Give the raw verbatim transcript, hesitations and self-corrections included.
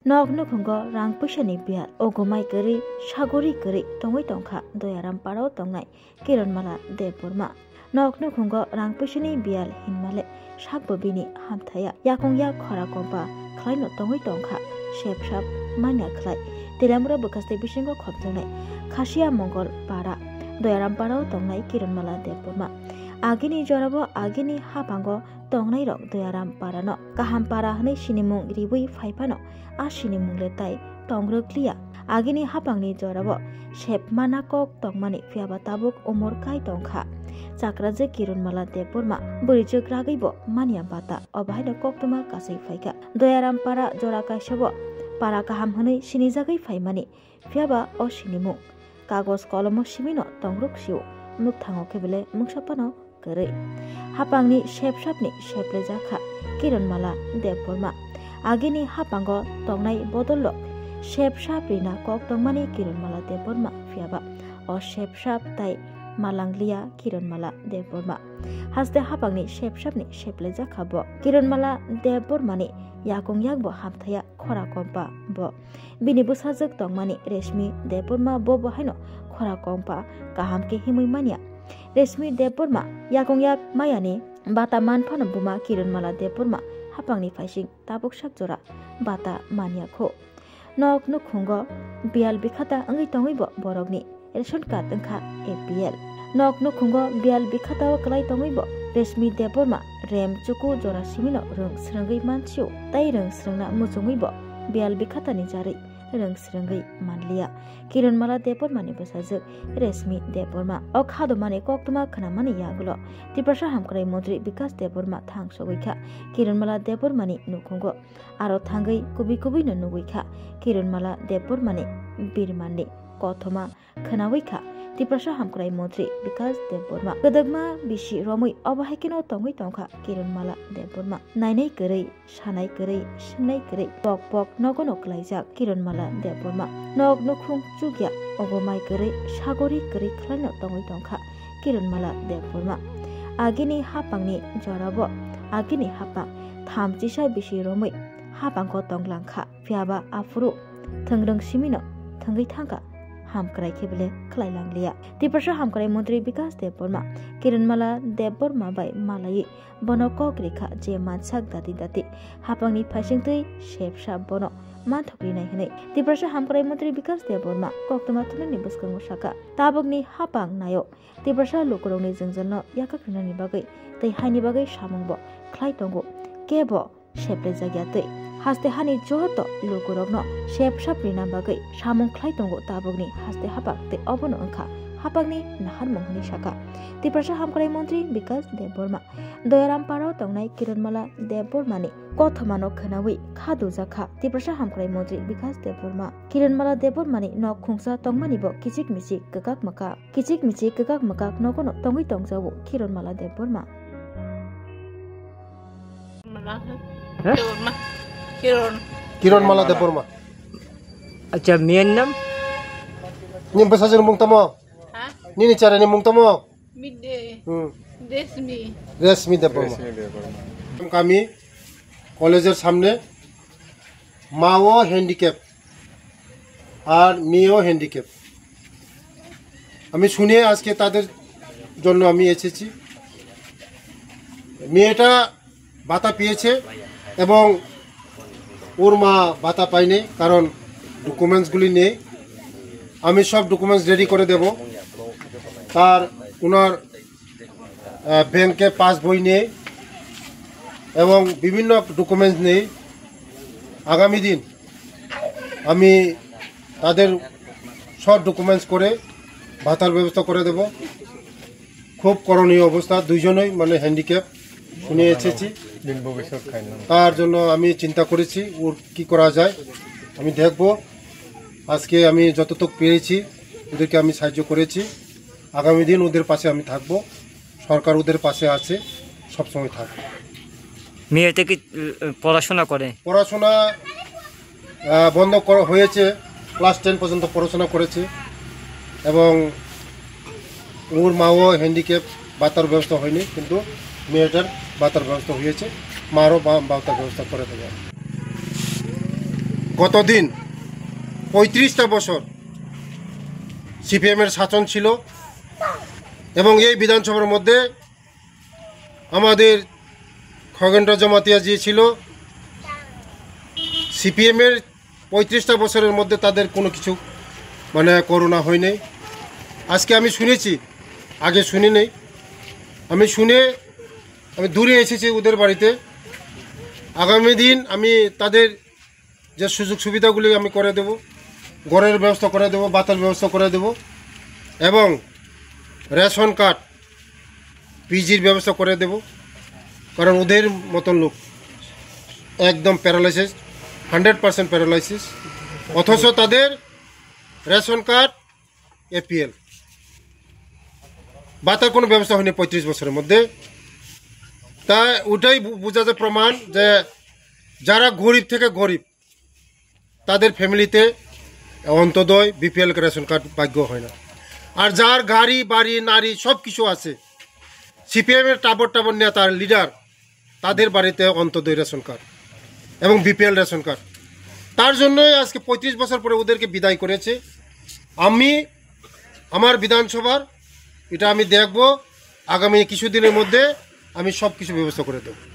Nok nukhungo rang puisani biyal, ogomai kwrwi, sagori kwrwi tongwi tongkha Doyaram parao tongnai Kironmala Debbarma. Nok nukhungo rang puisani biyal hinmale sakbo bini hamthaya. Yakung yak khora kompa khwlaino tongwi tongkha, sepsap manya khlai. Telamura bwkhaste bisingo khopjaknai Khasia Mongol para, Doyaram parao tongnai Kironmala Debbarma. Agini jorabo agini hapango tongnairok Doyaram parano kaham para hwnwi sinimung riwi phaiphano, a sinimung le tai tongrwk liya. Agini hapangni jorao sep mana kok tongmani, phiyaba tabuk umor kai tongkha. Chakrajwk Kironmala Debbarma bwrwijwk ragwibo manya bata, obo haino koktwma kasui phaikha. Doyaram para jora kaisabo para kaham hwnwi sinijagwi phaimani, phiyaba o sinimung kagoj kolomo simino tongrwk sio, mukthango khe bele mungsa phano kwrwi. Hapangni sepsapni seplejak kha Kironmala Debbarma. Agini hapango tongnai bodolrok sepsap rina kok tongmani Kironmala Debbarma, phiyaba o sepsap tai malang liya Kironmala Debbarma. Haste hapangni sepsapni seplejak kha bo. Kironmala Debbarmani yakung yakbo hamthaya khora kompa bo. Bini bwsajwk tongmani Reshmi Debbarma bo bo haino khora kompa kaham khe himwi manya. Reshmi Debbarma yakung yak mayani bata man phano buma Kironmala Debbarma hapangni phaising tabuk sak jora bata manya kho. Nok nukhungo biyal bikhata wngwi tongwi bo borokni ration card wngkha A P L. Nok nukhungo biyal bikhatao kwlai tongwi bo Reshmi Debbarma rem chuku jora simino rwng srwngwi mansio, tai rwng srwngna muchungwi bo biyal bikhatani jarwi rwng srwngwi manliya. Kironmala Debbarmani bwsajwk Reshmi Debbarma o khadomani koktwma khnamani yagulo Tiprasa Hamkrai Montri Bikas Debbarma thang sogwi kha Kironmala Debbarmani nukhungo. Aro thangwi kubui kubui no nugwi kha Kironmala Debbarmani birmanni kothoma khwnawi kha Tiprasa Hamkrai Montri Bikas Debbarma. Kwdwkma bisi romwi obo hai kheno tongwi tongkha Kironmala Debbarma. Nainai kwrwi, sanai kwrwi, swngnai kwrwi, pok pok nogono kwlaijak Kironmala Debbarma. Nok nukhung chukya, ogomai kwrwi, sagori kwrwi khwlaino tongwi tongkha Kironmala Debbarma. Agini hapangni jorabo, agini hapang thamchisa bisi romwi hapangko tonglang kha. Phiyaba aphuru thwngrwng simino thwngwi thangkha, hamkrai khe bele khlai langliya. Tiprasa Hamkrai Montri Bikas Debbarma Kironmala Debbarma bai malaiwi bono kok rikha je mansak dati dati hapangni phaisingtwi sepsa bono manthok rinai hwnwi Tiprasa Hamkrai Montri Bikas Debbarma koktwma thumnani bwskango sakha. Tabukni hapang naio Tiprasa lukurokni jwngjalno yakak rinani bagwi tei haini bagwi samungbo khlai tongo. Kebo seplejak ya twi. Haste hani joto lukurokno sepsap rina bagwi samung khlai tongo tabukni haste hapak tei obono wngkha hapakni naharmung hwnwi sakha Tiprasa Hamkrai Montri Bikas Debbarma. Doyaram parao tongnai Kironmala Debbarmani kothomano khwnawi kha dujakha Tiprasa Hamkrai Montri Bikas Debbarma. Kironmala Debbarmani nok khungsa tongmani bo kichik michik kwkak mwkak. Kichik michik kwkak mwkak nogono tongwi tongjago Kironmala Debbarma. Mala. He? Kiron. Kiron. Kironmala Debbarma. Acha, miyan nam? Ni bwsajwk ni mung tamo? Ha? Nini chara ni mung tamo? Midday. Hmm. Resmi. Resmi Debbarma. Resmi Debbarma. Kami college er samne, মাও হ্যান্ডিক্যাপ আর মেয়েও হ্যান্ডিক্যাপ। আমি শুনে আজকে তাদের জন্য আমি এসেছি। মেয়েটা ভাতা পেয়েছে এবং ওর মা ভাতা পায়নি, কারণ ডকুমেন্টসগুলি নেই। আমি সব ডকুমেন্টস রেডি করে দেব। তার ওনার আহ, ব্যাংকে পাস বই নেই এবং বিভিন্ন ডকুমেন্টস নেই। আগামী দিন আমি তাদের সব ডকুমেন্টস করে ভাতার ব্যবস্থা করে দেব। খুব করণীয় অবস্থা, দুইজনই মানে হ্যান্ডিক্যাপ শুনে এসেছি। তার জন্য আমি চিন্তা করেছি ওর কি করা যায়। আমি দেখব, আজকে আমি যতটুক পেরেছি ওদেরকে আমি সাহায্য করেছি। আগামী দিন ওদের পাশে আমি থাকব। সরকার ওদের পাশে আছে, সবসময় থাকবে। মেয়েটা কি, উম, পড়াশোনা করে? পড়াশোনা, আহ, বন্ধ করা হয়েছে, ক্লাস টেন পর্যন্ত পড়াশোনা করেছে এবং ওর মাও হ্যান্ডিক্যাপ, ভাতার ব্যবস্থা হয়নি, কিন্তু মেয়েটার ভাতার ব্যবস্থা হয়েছে, মারও বা-, ভাতার ব্যবস্থা করে দেবে। গতদিন পঁয়ত্রিশটা বছর সিপিএমের শাসন ছিল এবং এই বিধানসভার মধ্যে আমাদের খগেন্দ্র জমাতিয়া যে ছিল, সিপিএমের পঁয়ত্রিশটা বছরের মধ্যে তাদের কোনো কিছু মানে করোনা হয়নি। আজকে আমি শুনেছি, আগে শুনি নেই, আমি শুনে আমি দূরে এসেছি ওদের বাড়িতে। আগামী দিন আমি তাদের যে সুযোগ সুবিধাগুলি আমি করে দেব, ঘরের ব্যবস্থা করে দেব, ভাতার ব্যবস্থা করে দেব এবং রেশন কার্ড, পিজির ব্যবস্থা করে দেব, কারণ ওদের মতন লোক একদম প্যারালাইসিস, হান্ড্রেড পার্সেন্ট প্যারালাইসিস, অথচ তাদের রেশন কার্ড, এপিএল, ভাতার কোনো ব্যবস্থা হয়নি পঁয়ত্রিশ বছরের মধ্যে। তা ওটাই বু- বোঝা যায় প্রমাণ যে যারা গরিব থেকে গরিব, তাদের ফ্যামিলিতে অন্তোদয়, বিপিএল রেশন কার্ড ভাগ্য হয় না। আর যার গাড়ি, বাড়ি, নারী সব কিছু আছে, সিপিএম এর টাবর টাবর নেতার লিডার, তাদের বাড়িতে অন্তোদয় রেশন কার্ড এবং বিপিএল রেশন কার্ড। তার জন্যই আজকে পঁয়ত্রিশ বছর পরে ওদেরকে বিদায় করেছে। আমি আমার বিধানসভার এটা আমি দেখব, আগামী কিছুদিনের মধ্যে আমি সব কিছু ব্যবস্থা করে দেব।